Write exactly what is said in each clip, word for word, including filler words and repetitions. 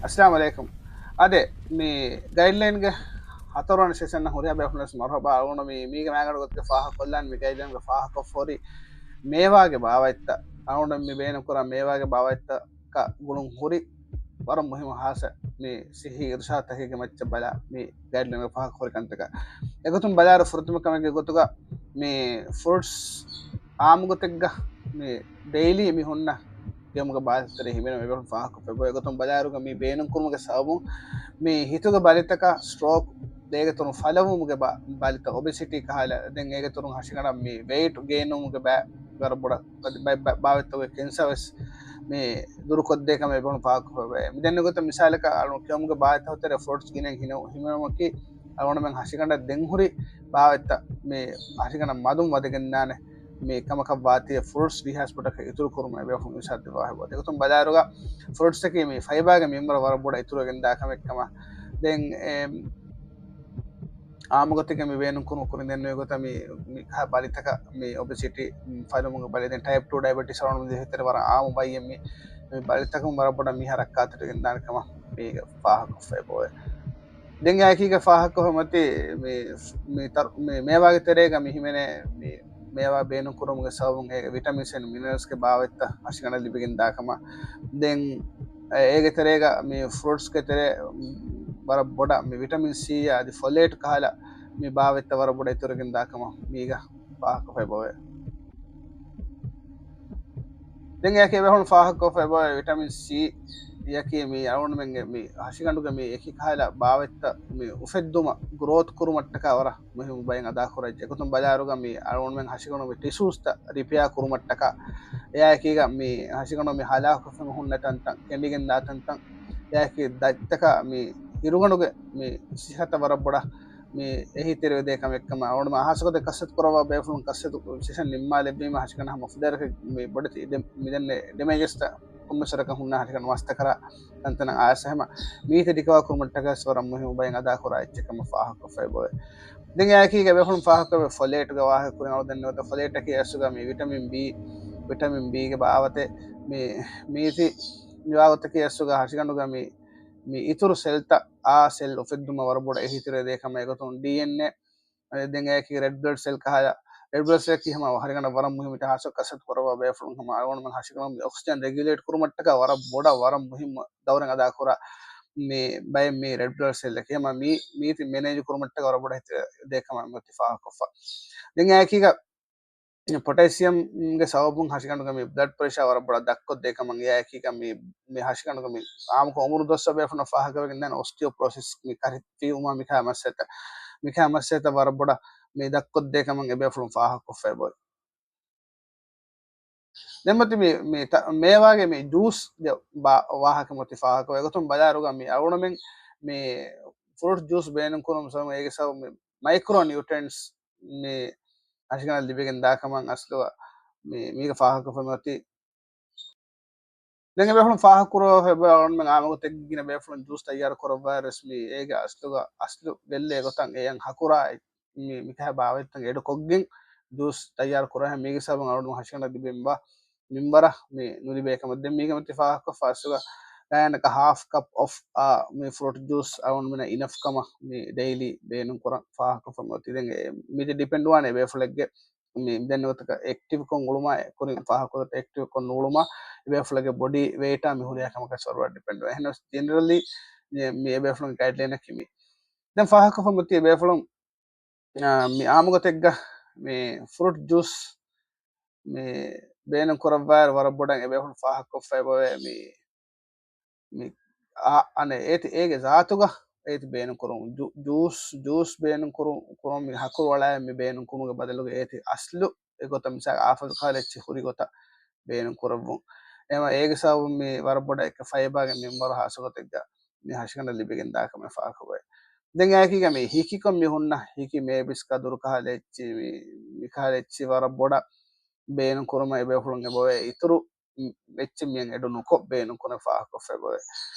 އައްސަލާމު ޢަލައިކުމް. އާދެ، މި ގައިޑްލައިންގެ ހަތަރުވަނަ ސެޝަން ހުރިހާ ބޭފުޅުންވެސް މަރުޙަބާ. އަޅުގަނޑު މި، މީގެ މައިގަނޑު ގޮތުގެ ފާހަގަކޮށްލާން މި ގައިޑްލައިންގެ ފާހަގަކޮށްފަހުރި މޭވާގެ ބާވަތްތައް، އަޅުގަނޑު މި ބޭނުންކުރާ މޭވާގެ ބާވަތްތަކާ ގުޅުން ހުރި ވަރަށް މުހިއްމު ހާއްސަ މި ޞިއްޙީ އިރުޝާދުތަކެއްގެ މައްޗަށް ބަލާ މި ގައިޑްލައިންގެ ފާހަގަކުރި ކަންތަކަށް. އެގޮތުން ބަލާއިރު ފުރަތަމަ ކަމެއްގެ ގޮތުގަ މި ފްރޫޓްސް އާއްމުގޮތެއްގަ މި ޑެއިލީ މި ހުންނަ ކެއުމުގެ ބާވަތްތެރޭ ހިމެނުމަށް އެބޭފުޅުން ފާހަގަކޮށްފައިބޯ. އެގޮތުން ބަލާއިރުގަ މި ބޭނުންކުރުމުގެ ސަބަބުން މި ހިތުގެ ބަލިތަކާ، ސްޓްރޯކް، އޭގެ ތުރުން ފަލަވުމުގެ ބަ-، ބަލިތައް، އޮބެސިޓީ ކަހަލަ، ދެން އޭގެ ތުރުން ހަށިގަނޑަށް މި ވެއިޓް ގެއިންވުމުގެ ބައި ވަރަށް ބޮޑަށް ބައި-، ބައި-، ބާވަތްތަކުގެ ކެންސަރ ވެސް މި ދުރުކޮށްދޭ ކަމަށް އެބޭފުޅުން ފާހަގަކޮށްފައިބޯ. މި ދެންނެވި ގޮތަށް މިސާލަކަށް އަޅު ކެއުމުގެ ބާވަތްތަކުގެ ތެރޭ ފްރޫޓްސް ގިނައިން ހިނެ-، ހިމެނުމަކީ އަޅުގަނޑުމެން ހަށިގަނޑަށް ދެން ހުރި ބާވަތްތައް މި ހަށިގަނޑަށް މަދުން ވަދެގެންދާނެ މި ކަމަކަށް ވާތީ ފްރޫޓްސް ރީހާސް ޕްރޮޑަކްޓް އިތުރު ކުރުމަށް އެބޭފުޅުން އިރުޝާދު ދެއްވާފައިބޯ. އެގޮތުން ބަލާއިރުގަ ފްރޫޓްސްއަކީ މި ފައިބާގެ މިންވަރަށް ވަރަށް ބޮޑަށް އިތުރުވެގެންދާ ކަމެއް ކަމަށް. ދެން އެ، އާއްމުގޮތެއްގަ މި ބޭނުންކުރުން ކުރިން ދެންނެވި ގޮތަށް މި، މި ކަހަލަ ބަލިތަކަށް މި އޮބެސިޓީ، މި ފަލުމުގެ ބަލި، ދެން ޓައިޕް ޓޫ ޑައިބެޓިސް އަޅުގަނޑު މި ދޭތެރޭ ވަރަށް އާއްމު ބައްޔެއް މި، މި ބަލިތަކުން ވަރަށް ބޮޑަށް މި ހަރަކާތްތެރިވެގެންދާނެ ކަމަށް މީގަ ފާހަގަކޮށްފައިބޯ. ދެން އެއާއެކީގަ ފާހަގަކޮށްފަ މަތި މި، މި ތަރު-، މި މޭވާގެ ތެރޭގަ މި ހިމެނޭ މި މޭވާ ބޭނުންކުރުމުގެ ސަބަބުން އޭގެ ވިޓަމިންސް އެންޑް މިނަރަލްސްގެ ބާވަތްތައް ހަށިގަނޑަށް ލިބިގެން ދާ ކަމަށް. ދެން އޭގެ ތެރޭގަ މި ފްރޫޓްސްގެ ތެރޭ ވަރަށް ބޮޑަށް މި ވިޓަމިން ސީ އާ އަދި ފޮލޭޓް ކަހަލަ މި ބާވަތްތައް ވަރަށް ބޮޑަށް އިތުރުވެގެން ދާ ކަމަށް މީގަ ފާހަގަކޮށްފައިބޯ. ދެން އެއަކީ އެބޭފުޅުން ފާހަގަކޮށްފައިބޯ ވިޓަމިން ސީ އަކީ މި އަޅުގަނޑުމެންގެ މި ހަށިގަނޑުގެ މި އެކި ކަހަލަ ބާވަތްތައް މި އުފެއްދުމަށް، ގްރޯތް ކުރުމަށްޓަކާ ވަރަށް މުހިއްމު ބައެއް އަދާކުރާ އެއްޗެއް. އެގޮތުން ބަލާއިރުގަ މި އަޅުގަނޑުމެން ހަށިގަނޑު މި ޓިޝޫސްތައް ރިޕެއާ ކުރުމަށްޓަކާ، އެއާއެކީގަ މި ހަށިގަނޑު މި ހަލާކުވެފަ ހުންނަ ތަންތަން، ކެނޑިގެން ދާ ތަންތަން، އެއާއެކީ ދަތްތަކަށް މި އިރުގަނޑުގެ މި ސިއްހަތަށް ވަރަށް ބޮޑަށް މި އެހީތެރިވެދޭ ކަމެއް ކަމަށް. އަޅުގަނޑު ހާއްސަގޮތެއް ކަސްރަތު ކުރައްވާ ބޭފުޅުން ކަސްރަތު ސެޝަން ނިންމާލެއްވީމަ ހަށިގަނޑަށް ހަމަ ފުދޭވަރަކަށް މި ބޮޑެތި ޑެ-، މި ދެންނެ ޑެމޭޖަސްތައް ކޮންމެސް ވަރަކަށް ހުންނަ ހަށިގަނޑު މަސްތަކަށް ތަންތަނަށް އައިސް ހަމަ މީތި ރިކަވާ ކުރުމަށްޓަކަސް ވަރަށް މުހިއްމު ބައެއް އަދާކުރާ އެއްޗެއް ކަމަށް ފާހަގަކޮށްފައިބޯ. ދެން އެއާއެކީގަ އެބޭފުޅުން ފާހަގަކޮށްފައިބޯ ފޮލޭޓްގެ ވާހަކަ ކުރިން އަޅު ދެންނެވި ގޮތަށް ފޮލޭޓަކީ އަސްލުގަ މި ވިޓަމިން ބީ، ވިޓަމިން ބީގެ ބާވަތެއް މި މީތި މިވާގޮތަކީ އަސްލުގަ ހަށިގަނޑުގަ މި، މި އިތުރު ސެލްތައް އާ ސެލް އުފެއްދުމަށް ވަރަށް ބޮޑަށް އެހީތެރިވެދޭ ކަމަށް. އެގޮތުން ޑީއެންއޭ، ދެން އެއާއެކީ ރެޑް ބްލަޑް ސެލް ކަހަލަ، ރެޑް ބްލަޑް ސެލް ކީ ހަމަ ހަށިގަނޑަށް ވަރަށް މުހިއްމު އެއްޗެއް ހާއްސަ ކަސްރަތު ކުރައްވާ ބޭފުޅުން ހަމަ އަޅުގަނޑުމެން ހަށިގަނޑު މި އޮކްސިޖަން ރެގިއުލޭޓް ކުރުމަށްޓަކާ ވަރަށް ބޮޑަށް ވަރަށް މުހިއްމު ދައުރެއް އަދާކުރާ މި ބައެއް މި ރެޑް ބްލަޑް ސެލްއަކީ ހަމަ މީ، މީތި މެނޭޖް ކުރުމަށްޓަކާ ވަރަށް ބޮޑަށް އެހީތެރިވެދޭ ކަމަށް މި ފާހަގަކޮށްފަ. ދެން އެއާއެކީގަ ޕޮޓޭސިއަމްގެ ސަބަބުން ހަށިގަނޑުގެ މި ބްލަޑް ޕްރެޝާ ވަރަށް ބޮޑަށް ދަށްކޮށްދޭ ކަމަށް. އެއާއެކީގަ މި، މި ހަށިގަނޑުގެ މި އާއްމުކޮށް އުމުރު ދުވަސްވަރު ބޭފުޅުންނަށް ފާހަގަވެގެންދާނެ އޮސްޓިއޯޕްރޯސިސް މި ކަރިފިއުމާ މިކަހަލަ މައްސަލަތައް، މިކަހަލަ މައްސަލަތައް ވަރަށް ބޮޑަށް މި ދަށްކޮށްދޭ ކަމަށް އެބޭފުޅުން ފާހަގަކޮށްފައިބޯ. ދެން މަތި މި، މި ތަ-، މޭވާގެ މި ޖޫސްގެ ބާ-، ވާހަކަ މަތި ފާހަގަކޮށް އެގޮތުން ބަލާއިރުގަ މި އަޅުގަނޑުމެން މި ފްރޫޓް ޖޫސް ބޭނުން ކުރުމުގެ ސަބަބުން އޭގެ ސަބަބުން މި މައިކްރޯ ނިއުޓްރިއެންޓްސް މި ހަށިގަނޑަށް ލިބިގެން ދާ ކަމަށް އަސްލުގަ މި، މީގަ ފާހަގަކޮށްފަ މިއޮތީ. ދެން އެބޭފުޅުން ފާހަގަކުރައްވާފައިބޯ އަޅުގަނޑުމެން އާއްމުގޮތެއްގަ ގިނަ ބޭފުޅުން ޖޫސް ތައްޔާރު ކުރައްވާއިރުވެސް މި އޭގެ އަސްލުގަ، އަސްލު ގެއްލޭ ގޮތަށް އެޔަށް ހަކުރާ މި، މިކަހަލަ ބާވަތްތައް އެޑުކޮށްގެން ޖޫސް ތައްޔާރު ކުރައްވާ މީގެ ސަބަބުން އަޅުގަނޑު ހަށިގަނޑަށް ލިބެންވާ މިންވަރަށް މި ނުލިބޭ ކަމަށް. ދެން މީގެ މަތި ފާހަގަކޮށްފަ އަސްލުގަ ގާތްގަނޑަކަށް ހާފް ކަޕް އޮފް އާ މި ފްރޫޓް ޖޫސް އަޅުގަނޑުމެންނަށް އިނަފް ކަމަށް މި ޑެއިލީ ބޭނުން ކުރަން ފާހަގަކޮށްފަ މިއޮތީ. ދެން މި ޑިޕެންޑް ވާނެ އެބޭފުޅެއްގެ މި ދެން ގޮތަކަށް އެކްޓިވްކޮށް އުޅުމާ، ކުރިން ފާހަގަކޮށް އެކްޓިވްކޮށް ނުއުޅުމާ، އެބޭފުޅެއްގެ ބޮޑީ ވެއިޓާ މި ހުރިހާ ކަމަކަށް ވަރަށް ޑިޕެންޑް ވޭ. އެހެނަސް ޖެނެރަލީ މި އެބޭފުޅުންގެ ގައިޑްލައިނަކީ މި. ދެން ފާހަގަކޮށްފަ މިއޮތީ އެބޭފުޅުން، އާ، މި އާއްމުގޮތެއްގަ މި ފްރޫޓް ޖޫސް މި ބޭނުން ކުރައްވާއިރު ވަރަށް ބޮޑަށް އެބޭފުޅުން ފާހަގަކޮށްފައިބޯވޭ މި، މި އާ، އަނެއް އޭތި އޭގެ ޒާތުގަ އޭތި ބޭނުން ކުރުން ޖޫ-، ޖޫސް، ޖޫސް ބޭނުން ކުރު-، ކުރުން މި ހަކުރު އަޅާ މި ބޭނުން ކުރުމުގެ ބަދަލުގަ އޭތި އަސްލު އެގޮތަށް މިސާލަކަށް އާފަލް ކަހަލަ އެއްޗެއް ހުރި ގޮތަށް ބޭނުން ކުރައްވުން. އެމަ އޭގެ ސަބަބުން މި ވަރަށް ބޮޑަށް އެކަ ފައިބާގެ މިންވަރު ހާއްސަ ގޮތެއްގަ މި ހަށިގަނޑަށް ލިބިގެން ދާ ކަމެއް ފާހަގަވޭ. ދެން އެއާއެކީގަ މި ހިކިކޮށް މި ހުންނަ ހިކި މޭބިސް ކަދުރު ކަހަލަ އެއްޗި މި، މި ކަހަލަ އެއްޗި ވަރަށް ބޮޑަށް ބޭނުން ކުރުމަށް އެބޭފުޅުން އެބަވޭ އިތުރު އެއްޗެއް މިއަށް އެޑު ނުކޮށް ބޭނުން ކުރަން ފާހަގަކޮށްފައިބޯވޭ.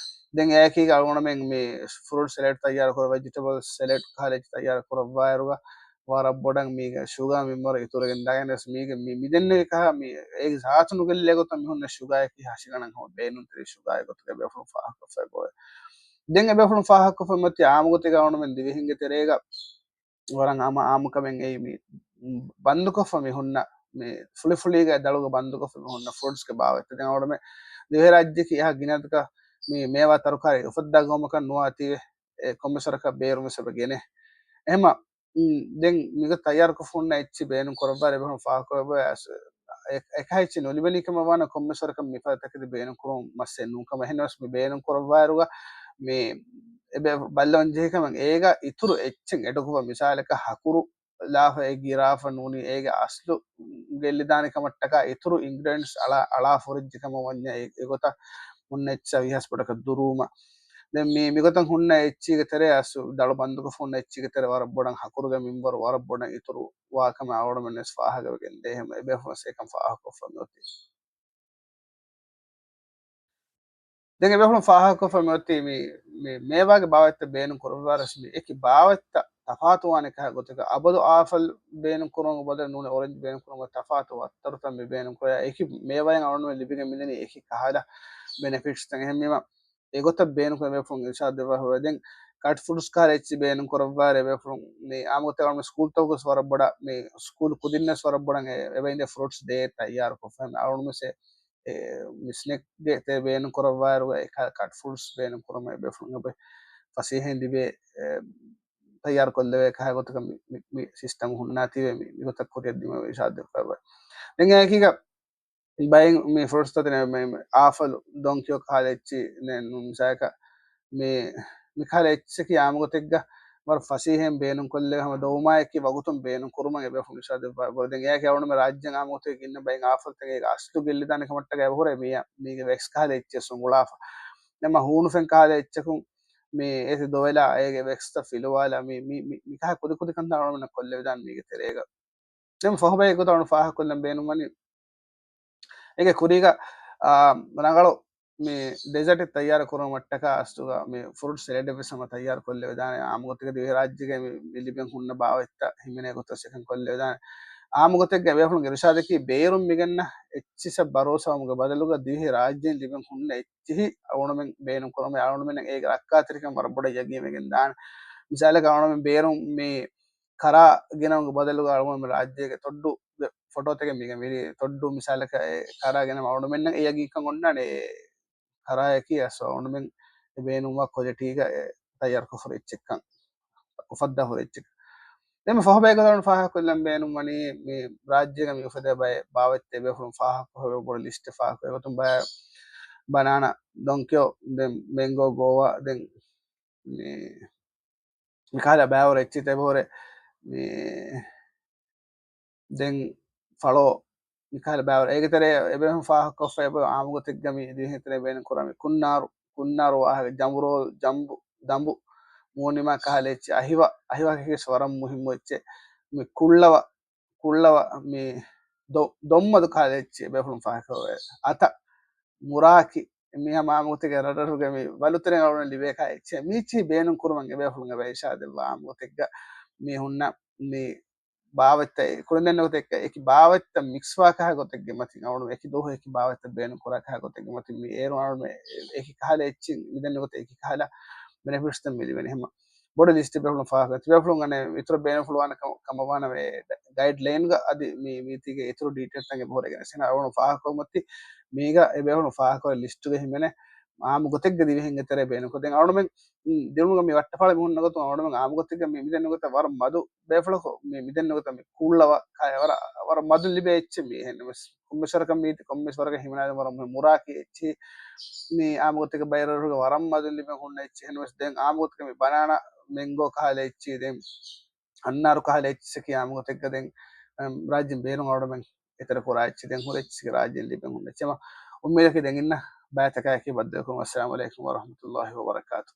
ދެން އެއާއެކީގަ އަޅުގަނޑުމެން މި ފްރޫޓް ސެލެޑް ތައްޔާރު ކުރަ، ވެޖިޓޭބަލް ސެލެޑް ކަހަލަ އެއްޗެއް ތައްޔާރު ކުރައްވާއިރުގަ ވަރަށް ބޮޑަށް މީގެ ޝުގާ މިންވަރު އިތުރުވެގެން ދާގެން ވެސް މީގެ މި، މިދެންނެވި ކަހަ މި އޭގެ ޒާތު ނުގެއްލޭ ގޮތަށް މި ހުންނަ ޝުގާއަކީ ހަށިގަނޑަށް ހަމަ ބޭނުންތެރި ޝުގާއެއް ގޮތުގައި ބޭފުޅުން ފާހަގަކޮށްފައި ބޯވޭ. ދެން އެބޭފުޅުން ފާހަގަކޮށްފައި މިއޮތީ އާއްމުގޮތެއްގަ އަޅުގަނޑުމެން ދިވެހިންގެ ތެރޭގަ ވަރަށް އާއްމު، އާއްމުކަމެއް އެއީ މި ބަންދުކޮށްފަ މި ހުންނަ މި ފުޅިފުޅީގަ ދަޅުގަ ބަންދުކޮށްފަ މި ހުންނަ ފްރޫޓްސްގެ ބާވަތްތައް. ދެން އަޅުގަނޑުމެން ދިވެހިރާއްޖެއަކީ އެހާ ގިނަ ގޮތަކަށް މި މޭވާ ތަރުކާރީ އުފައްދާ ގައުމަކަށް ނުވާތީވެ، އެ ކޮންމެސް ވަރަކަށް ބޭރުން ވެސް އެބަ ގެނޭ. އެހެމަ ދެން މިގޮތަށް ތައްޔާރުކޮށްފަ ހުންނަ އެއްޗި ބޭނުން ކުރައްވާ އެބަހުން ފާހަގަކޮށް އެ، އެކަހައްޗި ނުލިބެނީ ކަމަށް ވާނަ ކޮންމެސް ވަރަކަށް މިފަދަ ތަކެތި ބޭނުން ކުރުން މައްސަލައެއް ނޫން ކަމަށް. އެހެންނަމަވެސް މި ބޭނުން ކުރައްވާއިރުގަ މި އެބަ ބައްލަވަން ޖެހި ކަމެއް އޭގަ އިތުރު އެއްޗެއް އެޑުކުރުމަށް މިސާލަކަށް ހަކުރު ލާފަ އެ ގިރާފަ ނޫނީ އޭގެ އަސްލު ގެއްލިދާނެ ކަމަށްޓަކާ އިތުރު އިންގްރީޑިއެންޓްސް އަޅާ، އަޅާ ފުރެއްޖެ ކަމަށް ވަންޏާ އެ، އެގޮތަށް ހުންނަ އެއްޗިއަށް ވީހާވެސް ބޮޑަކަށް ދުރުވުމަށް. ދެން މި، މިގޮތަށް ހުންނަ އެއްޗީގެ ތެރޭ އަސް ދަޅު ބަންދުކޮށް ހުންނަ އެއްޗީގެ ތެރޭ ވަރަށް ބޮޑަށް ހަކުރުގެ މިންވަރު ވަރަށް ބޮޑަށް އިތުރު ވާކަމަށް އަޅުގަނޑުމެން ވެސް ފާހަގަވެގެން ދޭ. އެހެން އެބޭފުޅުން ވެސް އެކަން ފާހަގަކޮށްފަ މިއޮތީ. ދެން އެބޭފުޅުން ފާހަގަކޮށްފަ މިއޮތީ މި، މި މޭވާގެ ބާވަތްތައް ބޭނުން ކުރައްވާރަސް މި އެކި ބާވަތްތައް ތަފާތުވާނެ ކަހަ ގޮތަކަށް އަބަދު އާފަލް ބޭނުން ކުރުމުގެ ބަދަލު ނޫނީ އޮރެންޖް ބޭނުން ކުރުމުގެ ތަފާތު ވައްތަރުތައް މި ބޭނުން ކުރައްވާ އެކި މޭވާއިން އަޅުގަނޑުމެން ލިބިގެން މިދަނީ އެކި ކަހަލަ ބެނެފިޓްސްތައް. އެހެންވީމަ އެގޮތަށް ބޭނުންކުރަން އެބޭފުޅުން އިރުޝާދު ދެއްވާ ހުރޭ. ދެން ކަޓް ފުރުޓްސް ކަހަލަ އެއްޗި ބޭނުން ކުރައްވާއިރު އެބޭފުޅުން މި އާއްމުގޮތަށް އަޅުގަނޑު ސްކޫލްތަކުގަސް ވަރަށް ބޮޑަށް މި ސްކޫލް ކުދިންނަސް ވަރަށް ބޮޑަށް އެ، އެބައިންދޭ ފްރޫޓްސް ޑޭ ތައްޔާރުކޮށްފަ އަޅުގަނޑުމެސް އެ، މި ސްނެކްގެ ތެ ބޭނުން ކުރައްވާއިރު އެ ކަ، ކަޓް ފުރުޓްސް ބޭނުން ކުރުމަށް އެބޭފުޅުން އެބަ ފަސޭހައިން ލިބޭ، އެ، ތައްޔާރު ކޮށްލެވޭ ކަހަ ގޮތަކަށް މި، މި، މި ސިސްޓަމް ހުންނާތީވެ މި، މިގޮތަށް ކުރިއަށް ދިމަވެ އިރުޝާދު ދެއްވާ. ދެން އެއާއެކީގަ ބައިން މި ފްރޫޓްސް ތަތި މި، މި އާފަލު، ދޮންކިޔޯ ކަހަލަ އެއްޗި ނެ، ނު، މިސާލަކަށް މި، މި ކަހަލަ އެއްޗަކީ އާއްމުގޮތެއްގަ ވަރަށް ފަސޭހައިން ބޭނުންކޮށްލެވޭ ހަމަ ދޮވުމާއެކީ ވަގުތުން ބޭނުން ކުރުމަށް އެބޭފުޅުން އިރުޝާދު ދެއްވާ ބޮޑު. ދެން އެއާއެކީ އަޅުގަނޑުމެން ރާއްޖޭގަ އާއްމުގޮތެއް އިންނަ ބައިން އާފަލްތަކެއް އަސްލު ގެއްލިދާނެ ކަމަށްޓަކައި އެބަހުރޭ މި، މީގެ ވެކްސް ކަހަލަ އެއްޗިއަސް އުނގުޅާފަ. ނަމަ ހޫނުފެން ކަހަލަ އެއްޗަކުން މި އޭތި ދޮވެލާ އޭގެ ވެކްސްތައް ފިލުވާލާ މި، މި، މި، މިކަހަ ކުދި ކުދި ކަންތައް އަޅުގަނޑުމެންނަށް ކޮށްލެވިދާނެ މީގެ ތެރޭގަ. ދެން ފަހުބައި ގޮތަށް އަޅުގަނޑު ފާހަގަކޮށްލަން ބޭނުންވަނީ އޭގެ ކުރީގަ، އާ، ރަނގަޅު މި ޑެޒާޓެއް ތައްޔާރު ކުރުމަށްޓަކާ އަސްލުގަ މި ފްރޫޓް ސެލަޑެއް ވެސް ހަމަ ތައްޔާރު ކޮށްލެވިދާނެ. އާއްމުގޮތެއްގަ ދިވެހިރާއްޖޭގައި މި، މި ލިބެން ހުންނަ ބާވަތްތައް ހިމެނޭ ގޮތަށް އެކަން ކޮށްލެވިދާނެ. އާއްމުގޮތެއްގަ އެބޭފުޅުން އިރުޝާދަކީ ބޭރުން މިގަންނަ އެއްޗިއްސަށް ބަރޯސާވުމުގެ ބަދަލުގަ ދިވެހިރާއްޖޭން ލިބެން ހުންނަ އެއްޗިހި އަޅުގަނޑުމެން ބޭނުން ކުރުމަށް އަޅުގަނޑުމެންނަށް އޭގެ ރައްކާތެރިކަން ވަރަށް ބޮޑަށް ޔަގީންވެގެން ދާނެ. މިސާލަކަށް އަޅުގަނޑުމެން ބޭރުން މި ކަރާ ގެނައުމުގެ ބަދަލުގަ އަޅުގަނޑުމެން ރާއްޖޭގެ ތޮއްޑު ފޮޓޯތަކެއް މީގެ މިރި ތޮއްޑު މިސާލަކަށް އެ ކަރާ ގެނަމަ އަޅުގަނޑުމެންނަށް އެ ޔަގީންކަން އޮންނާނެ އެ ކަރާއަކީ އަސް އަޅުގަނޑުމެން އެ ބޭނުންވާ ކޮލިޓީގަ އެ ތައްޔާރުކޮށް ހުރި އެއްޗެއްކަން، އުފައްދާ ހުރި އެއްޗެއް. ދެން ފަހުބައި ގޮތަށް ފާހަގަކޮށްލަން ބޭނުންވަނީ މި ރާއްޖޭގަ މި އުފެދޭ ބައެއް ބާވަތްތައް އެބޭފުޅުން ފާހަގަކޮށް ބޮޑު ލިސްޓެއް ފާހަގަކޮށް އެގޮތުން ބައެއް ބަނާނާ، ދޮންކިޔޯ، ދެން މެންގޯ، ގޯވާ، ދެން މި މިކަހަލަ ބައިވަރު އެއްޗިތައް އެބަހުރޭ. މި ދެން ފަޅޯ މިކަހަލަ ބައިވަރު. އޭގެ ތެރޭ އެބޭފުޅުން ފާހަގަކޮށްފަ އެބަ އާއްމުގޮތެއްގަ މި ދިވެހިން ތެރޭ ބޭނުން ކުރާ މި ކުންނާރު، ކުންނާރު ވާހަކަ، ޖަމްރޯލް، ޖަނބު، ދަނބު، މޫނިމާ ކަހަލަ އެއްޗެއް، އަހިވަ، އަހިވަކަކީ ވަރަށް މުހިއްމު އެއްޗެއް. މި ކުއްޅަވަ، ކުއްޅަވަ، މި ދޮ، ދޮންމަދު ކަހަލަ އެއްޗެއް އެބޭފުޅުން ފާހަގަކޮށް އަތަ، މުރާކި، މި ހަމަ އާއްމުގޮތެއްގަ ރަށްރަށުގެ މި ވަލުތެރެއިން އަޅުގަނޑު ލިބޭ ކަހަލަ އެއްޗެއް. މީ އެއްޗިހި ބޭނުން ކުރުމަށް އެބޭފުޅުން އެބަ އިރުޝާދު ދެއްވާ އާއްމުގޮތެއްގަ މި ހުންނަ މި ބާވަތްތައް ކުރިންދެން ނުގޮތެއް އެކި ބާވަތްތައް މިކްސްވާ ކަހަ ގޮތެއްގެ މަތިން އަޅުގަނޑު އެކި ދުވަހު އެކި ބާވަތްތައް ބޭނުން ކުރާ ކަހަ ގޮތެއްގެ މަތިން މި އޭރު އަޅުގަނޑު އެކި ކަހަލަ އެއްޗިން މިދެން ނުގޮތަށް އެކި ކަހަލަ ބެނެފިޓްސްތައް މި ލިބެނީ. ހަމަ ބޮޑު ލިސްޓެއް ބޭފުޅުން ފާހަގަ ތިބޭފުޅުން އަނެއް އިތުރަށް ބޭނުންފުޅުވާނެ ކަމަށް ވާނަމަ ގައިޑް ލައިންގަ އަދި މި މީތީގެ އިތުރު ޑީޓެއިލްތައް އެބަހުރެގެން އެސެން އަޅުގަނޑު ފާހަގަކޮށްމަތި މީގަ އެބޭފުޅުން ފާހަގަކޮށް ލިސްޓުގެ ހިމެނޭ އާއްމު ގޮތެއްގަ ދިވެހިންގެ ތެރޭ ބޭނުންކޮށް ދެން އަޅުގަނޑުމެން ދިރުމުގަ މި ވައްޓަފާޅަ މި ހުންނަ ގޮތުން އަޅުގަނޑުމެން އާއްމު ގޮތެއްގަ މި މިދެން ނުގޮތަށް ވަރަށް މަދު ބޭފުޅަކު މި މިދެން ނުގޮތަށް މި ކުއްޅަވަ ވަރަށް މަދުން ލިބޭ އެއްޗެއް މި އެހެންނަމަވެސް ކޮންމެސް ވަރަކަށް މީތި ކޮންމެސް ވަރަކަށް ހިމެނާލަން ވަރަށް މުހި، މުރާކި އެއްޗި މި އާއްމު ގޮތެއްގަ ބައިރަށުގަ ވަރަށް މަދުން ލިބެން ހުންނަ އެއްޗެއް. އެހެންނަމަވެސް ދެން އާއްމު ގޮތެއްގަ މި ބަނާނާ، މެންގޯ ކަހަލަ އެއްޗި، ދެން އަންނާރު ކަހަލަ އެއްޗިއްސަކީ އާއްމު ގޮތެއްގަ ދެން، އަމް، ރާއްޖޭން ބޭރުން އަޅުގަނޑުމެން އެތެރެ ކުރާ އެއްޗެއް ދެން ހުރި އެއްޗެއް ރާއްޖޭން ލިބެން ހުންނަ އެއްޗެއް. އުއްމީދަކީ ދެން އިންނަ ބައިތަކާއެކީ ބައްދަލުކުރުން. އައްސަލާމު ޢަލައިކުމް ވަރަޙްމަތުﷲި ވަބަރަކާތު.